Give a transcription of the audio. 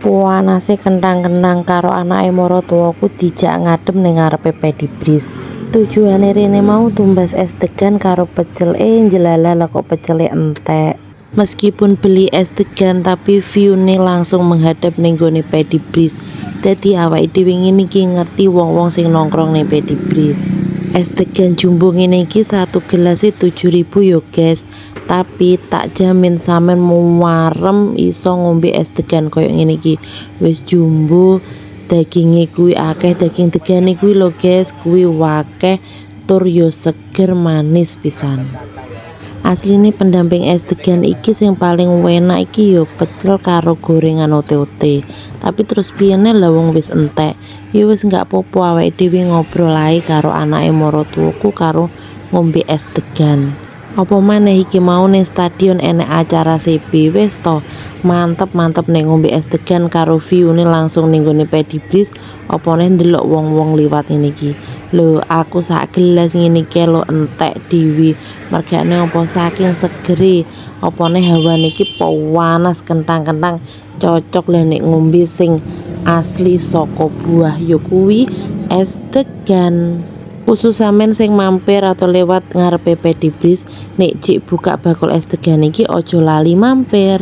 Puanase kenthang-kenthang karo anake maratuwaku dijak ngadem ning ngarepe Peddie Breeze. Tujuane rene mau tumbas es degan karo pecel, njelala lah kok pecele entek. Meskipun beli es degan, tapi view-ne langsung menghadap ning gone Peddie Breeze. Dadi awake dhewe ngene iki ngerti wong-wong sing nongkrong ning Peddie Breeze. Es degan jumbo ngene iki satu gelas 7.000 yo, guys. Tapi tak jamin sampean muarem iso ngombe es degan koyo ngene iki. Wis jumbo, daginge kuwi akeh, daging degane kuwi lho, guys, kuwi wakeh tur yo seger manis pisan. Asline pendamping es degan iki sing paling enak iki yo pecel karo gorengan ote-ote. Tapi terus piye lah, wong wis entek. Ya wis, gak popo, awake dhewe ngobrol ae karo anake maratuwaku karo ngombe es degan. Apa maneh iki mau ning stadion enek acara CB, wis to mantep-mantep nek ngombe es degan karo view-ne langsung ning gone Peddie Breeze, apa neh ndelok wong-wong liwat ngene iki. Lho, aku sak gelas ngene iki lho entek dhewe. Mergane apa? Saking segere. Apa neh hawane iki panas kenthang-kenthang, cocok lah nek ngombe sing asli saka buah, ya kuwi es degan. Khusus sampean sing mampir atau lewat ngarepe Peddie Breeze, nek cik buka bakul es degan iki, aja lali mampir.